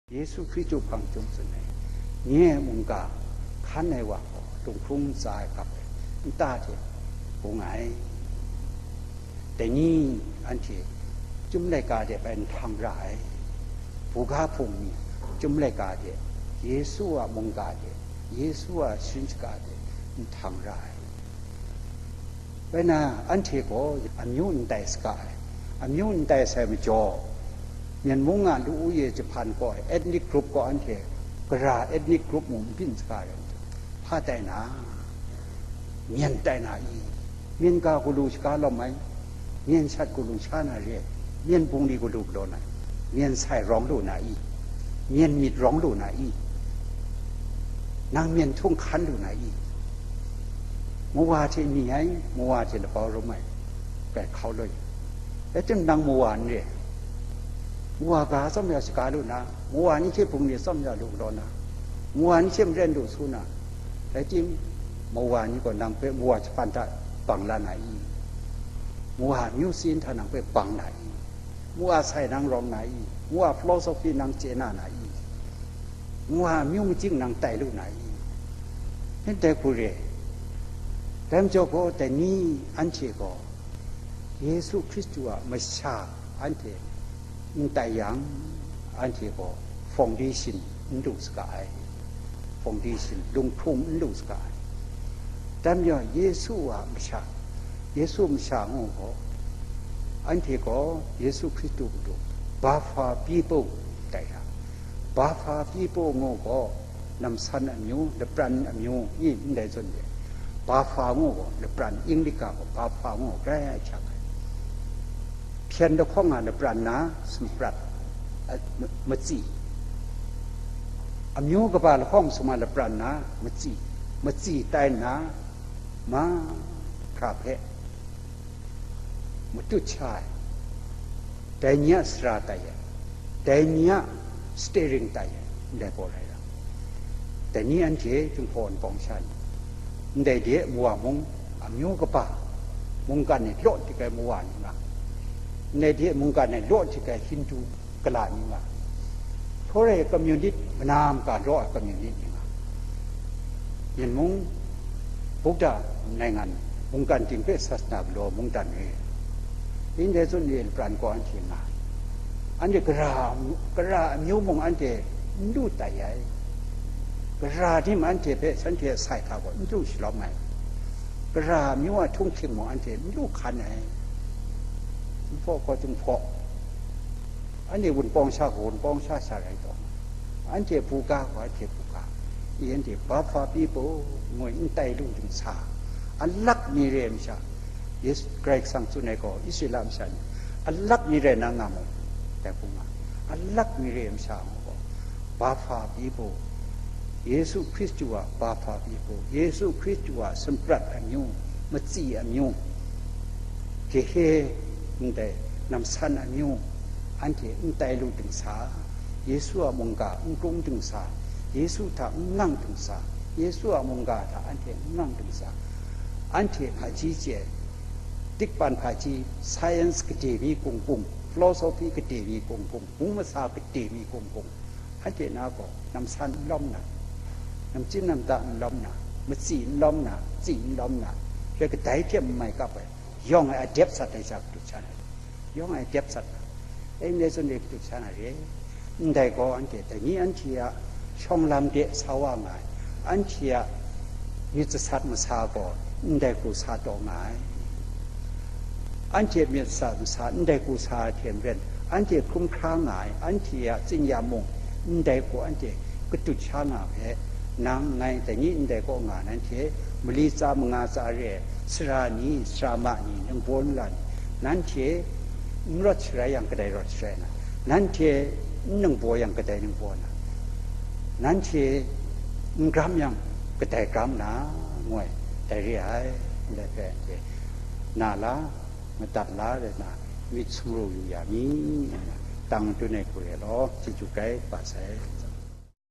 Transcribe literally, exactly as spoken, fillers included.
Yesu Hkristu hpang chyum tsun ai, nye a mungga hkan ai wa gaw, lunghkrung ntsa ai hkap ai nta hte bung ai. Dai ni anhte chyum laika de bai nhtang ra ai. Buga hpung ni chyum laika de, Yesu a mungga de, Yesu a sharin shaga de nhtang ra ai. Rai nna, anhte gaw amyu n tai saga ai. Amyu n tai sai majaw, Myen mung a lu uye jahpan gaw, ethnic group gaw anhte gara ethnic group mung n byin saga ai. Hpa tai na? Myen tai na i? Myen ga galu shaga lawm ai? Myen shat galu sha na re? Myen bungli galu galaw na? Myen sai rawng lu na i? Myen myit rawng lu na i? Nang myen htung hkan lu na i? Mawa hte ni ai, mawa hte labau rum ai, bai hkau loi. Rai tim, nang mawa n re. Mawa ga tsawm ya shaga lu na, mawa ni hte bungli tsawm ya lu galaw na, mawa ni hte maren lu su na, rai tim, mawa ni gaw nang hpe mawa jahpan hta bang la na i? Mawa amyu sin hta nang hpe bang na i? Mawa sai nang rawng na i? Mawa philosophy nang chye na na i? Mawa amyu majing nang tai lu na i? Nin dai hku re. Dai majaw gaw, dai ni anhte gaw Yesu Hkristu a masha anhte n tai yang, anhte gaw foundation n lu saga ai, foundation lunghkrung n lu saga ai. Dai majaw, Yesu a masha, Yesu masha ngu gaw, anhte gaw Yesu Hkristu matu Buffer people tai yang, Buffer people ngu gaw, namsan amyu, lapran amyu, i ndai zawn de, Buffer ngu gaw, lapran, English ga gaw Buffer ngu, grai ai hkyang ai. Hpyen lahkawng a lapran na, sumprap, a, ma-, matsi. Amyu kaba lahkawng sum a lapran na, matsi. Matsi tai nna, mahkra hpe matut sha ai. Dai ni a sara tai ai, dai ni a steering tai ai, ndai gaw rai ra. Dai ni anhte Jinghpaw Wunpawng sha ni, ndai de mawa mung, amyu kaba, mungkan e law dik ai mawa ni nga, ndai de mungkan e law dik ai Hindu kala ni nga, hpawre communist, manam ga raw ai communist ni nga, Myen mung, Buddha naingan, mungkan ting hpe sasana galaw mungdan re. Ndai zawn e lapran gaw anhte nga, anhte gara, gara amyu mung anhte n lu tai ai, gara ni mung anhte hpe shanhte a sai hta gaw n lu shalawm ai, gara amyu a htunghking mung anhte n lu hkan ai, Jinghpaw gaw Jinghpaw, anhte Wunpawng sha gaw Wunpawng sha sha rai taw, anhte buga gaw anhte buga, i anhte Buffer people ngu n tai lu dingsa, alak mi re ai masha, Yesu Karai Kasang tsun ai gaw, Israela masha ni alak mi rai na nga mu, dai hku nga, alak mi re ai masha ngu gaw, Buffer people, Yesu Hkristu a Buffer people, Yesu Hkristu a sumprap amyu, matsi amyu, Jehe ndai namsan amyu, anhte n tai lu dingsa, Yesu a mungga n krung dingsa, Yesu hta n ngang dingsa, Yesu a mungga hta anhte n ngang dingsa, anhte hpaji chye, tikpan hpaji, science gade mi kung kung, philosophy gade mi kung kung, bung masa gade mi kung kung, anhte na gaw namsan n lawm na, namchyim namda n lawm na, matsi n lawm na, tsi n lawm na, re kadai hte n mai kap ai, yawng ai adep sat ai sha kadu sha na re, yawng ai adep sat na, e, ndai zawn e kadu sha na re, ndai gaw anhte dai ni anhte a shawng lam de sa wa nga ai, anhte a myit sasat masa gaw ndai hku sa taw nga ai. Anhte myit sa masa ndai hku sa ai hte maren, anhte hkrum hkra nga ai, anhte a tsin-ya mung ndai hku anhte katut sha nga hpe, nang ngai dai ni ndai kaw nga nanhte mali tsa manga tsa re ai sara ni, sara ma ni, ningbaw nla ni, nanhte n rawt sharai yang kadai rawt sharai na, nanhte n ningbaw yang kadai ningbaw na, nanhte n gram yang kadai gram na, ngu ai, dai re ai, ndai hpe anhte na la, madat la rai na, myit sumru yu ya mi, ngu na, tang dun ai hku re law, chyeju gai, ba sai.